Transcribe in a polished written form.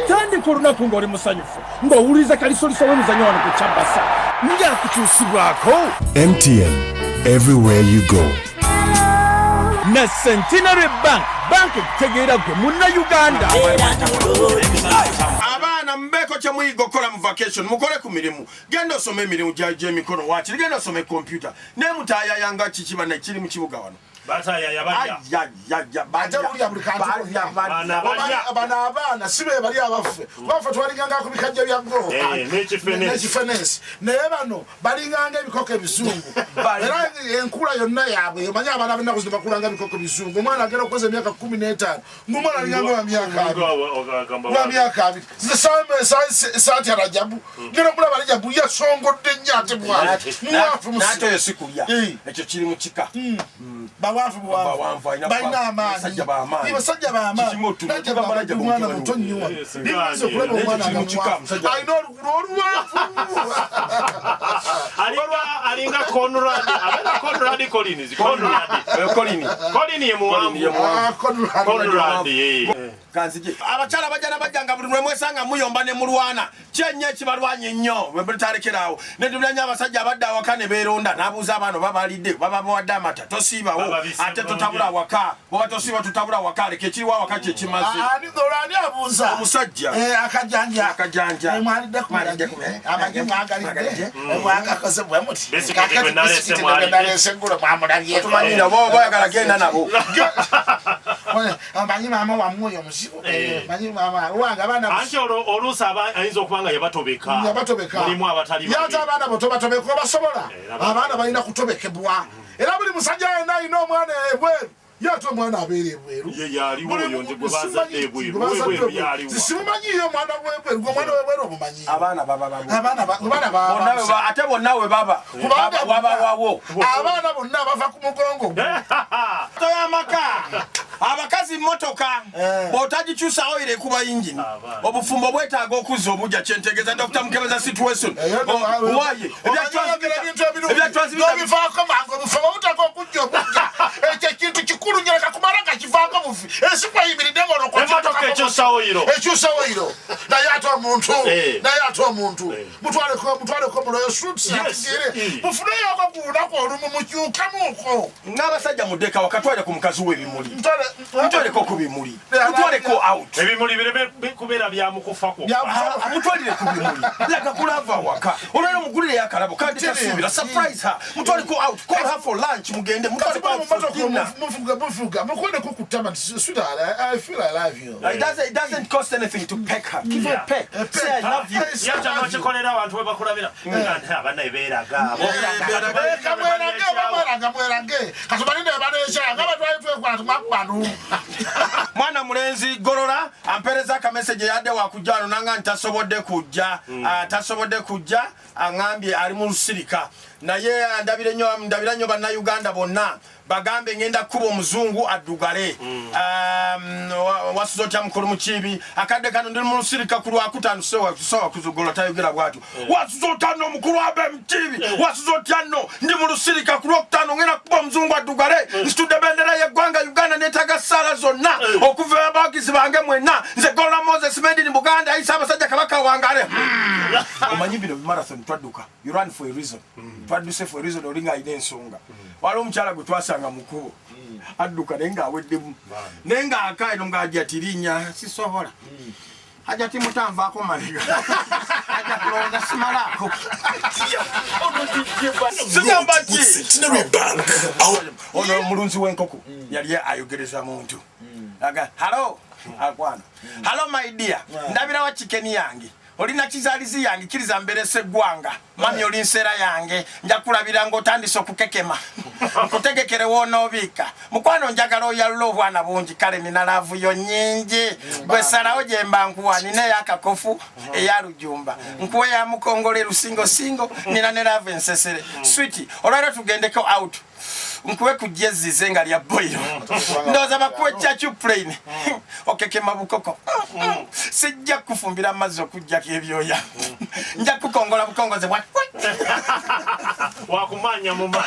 Tandika olunaku ng'oli musanyufu ng'owuliriza kalisoliso w'emizannyo wano ku Kyabasa ng'akutuusibwako MTN, everywhere you go. Na Centenary Bank, banka ekutegeera gwe Munnayuganda. Abaana, mubeeko kye muyiga okukola mu vacation. Mukole ku mirimu, genda osome emirimu gy'emikono, wakiri genda osome kompyuta, naye mutaayayanga kiki banna kiri mu kibuga wano. Batayaya balya. Ayayaya. Ate bulya buli kantu balya, bonna. Balya. Bana balya. Bano abaana si be bali abaffe, kubaffe twalinganga ku bikajja bya goro Eh, n'ekifenesi. n'ekifenesi, naye bano balinganga ebikoko ebizungu. Era enkula yonna yaabwe, omanyi abaana b'ennaku zino bakulanga ebikoko bizungu. Omwana agenda okukoza emyaka 15 ng'omwana alinganga wa myaka 20, wa myaka 20. Nze saati Rajabu ngenda okulaba Rajabu yasongodde nnyo, ate mwana muwanvu. N'ate oyo si kulya. Eh. Ekyo kiri mu kika. Bawanvu. Bawanvu, buwanvu, alina balina kuba- amaanyi. basajja b'amaanyi. Ni basajja b'amaanyi. Kikimu otulo, Rajab tugamba abadde Rajab mwana omutabani muto we. nnyo wano. Yes, Niyinza okulaba Ekyo omwana kiri nga mu kika, muwanvu. musajja. Alina olugulu oluwanvu. Alinga Conrad, abeera Conrad Collins, Conrad. Oyo Colin. Colin ye Colin ye muwanvu. muwanvu. Ah, Conrad. Conrad ye. Kanzije abakyala bajja nabajja nga buli lwe mwesanga muyomba ne mulwana kyennyo ekibalwanya ennyo bwetalekerawo netubira nnyo abasajja abadde awaka ne beeronda n'abuuza abaana oba balidde, baba bawadde amata, tosiibawo. Bababise Ate bulungi. totabula awaka, bwoba tosiiba totabula awaka, leka ekiriwo awaka kyekimaze. Ah, olwo ani abuuza? Omusajja. Eh, akajanja. Akajanja. Eh, mwalidde ku Mwalidde magi? ku Amagi mwagalidde? Eh, mwagakoze bwe muti? Bisikiti Kakati gwe naleese bisikiti gwe mwalidde. naleese eggulo mwamulabyeko. Tumanyira oba oba oyagala genda nabo. Amanyi maama wammwe oyo muzibu. Eh. Manyi maama wange abaana. Anti oluusi ayinza okuba nga yabatobeka. Yabatobeka. Mulimu abatali Yate babi. abaana bo tobatobeka, obasobola. Era Abaana balina kutobekebwa, era buli musajja yenna alina omwana ebweru, ye ate omwana abeera ebweru. Ye yaliwo oyo nze gwe bazadde ebweru. Gwe bazadde Ebweru ebweru. yaliwo. Simumanyiyo omwana w'ebweru. Gwe omwana w'ebweru omumanyiyo? Abaana baba babo. Abaana abaana Bonna we ate bonna we baba. Kubanga Wabawawo. Abaana bonna bava ku mugongo gwo. Toyamaka abakazi motoka Eh. bw'otagikyusa oyiro ekuba yingini. Abaana. Obufumbo bwetaaga okuzza obujja, kyentegeeza Dr Mukebeza situation. Waye Omanyi ebintu ebirungi ebya transmitter- n'obivaako mangu. Obufumbo butaka okujja obujja, ekyo ekintu kikulu nnyo, leka kumala nga kivaako bufi, ensi kweyimiridde. Emmotoka ekyusa oyiro. Ekyusa oyiro, naye ate omuntu Eh. naye ate omuntu mutwaleko muloyo suits. Yes. Ategere. Eh. Mufuneyoko ku lunaku olumu mukyukemuko. N'abasajja muddeka wakatwale ku mukazi we ebimuli, mutwaleko ku bimuli, mutwaleko out. Ebimuli bireme kubeera bya mukufa kwokka. Ah, mutwalire ku bimuli, laga kulava waka olwero, mugulireyo akalabo kandi tasuubira, surprise her, mutwaleko out, call her for lunch, mugende mutwaleko out for dinner. Mufuga, mufuga, mukwendeko kutama nti, "Sweetheart, I feel I love you." It doesn't cost anything to peck her. Give her a peck. Say I love you. Yatya nokikolera abantu bwe bakulabira nti abaana beeraga abo. Kamwerage oba mweraga, mwerage katumalinde baleekyaya nga batwali twekola tumwakubanu. Mwana mulenzi Golola ampereza akameseje, yadde wakujja wano nanga ntasobodde kujja. Ah, tasobodde kujja, aŋambye ali mu lusirika, naye ah, ndabira nnyo, ndabira nnyo Bannayuganda bonna, bagambe ngenda kukuba omuzungu addugale. Wasuza otya mukulu Mukiibi? Akadde kano ndi mu lusirika ku Lwakutaano. Sowa kuzugola tayogera bwatyo. Wasuza otya nno omukulu abe Mukiibi? Wasuza otya nno? Ndi mu lusirika ku Lwokutaano, ngenda kukuba omuzungu addugale. Nsitudde bendera y'eggwanga Uganda, neetaga ssaala zonna okuva abawagizi bange mwenna. Nze Golola Moses Medini Buganda ayisa abasajja, kabaka wangale. Omanyi bino marathon twadduka, you run for a reason. Twadduse for a reason, olinga alina ensonga. Waliwo omukyala gwe twasanga mu kkubo adduka, naye ng'aweddemu, naye ng'akaino ng'ajja tirinya sisobola, ajja timutanvaako mabega, ajja kulowooza simalaako. Sigamba ki? Centenary Bank. Our Ono omulunzi w'enkoko yali ayogereza muntu aga, "Hello akwana, hello my dear, ndabirawa chicken yange, olina kizaalizi yange, kkiriza mberesa eggwanga mami, oli nseera yange, nja kulabira ng'otandise okukekema, nkutegekere woonoobiika, mukwano, njagala oyalula obwana bungi, kale nina love yo nnyingi, gwe salawo gye mba nkuwa, nina eyakakofu, eya lujumba, nkuwa eya mukongole lusingosingo, nina ne love ensesere, sweet, olwaliro tugendeko out, nkuwe ku jezzize nga lya boyiro, ndowooza bakuwe chachu plain, okekema bukoko, sijja kufumbira amazzi okugjako ebyoya, nja kukongola bukongoze bwa Wakumanya muma.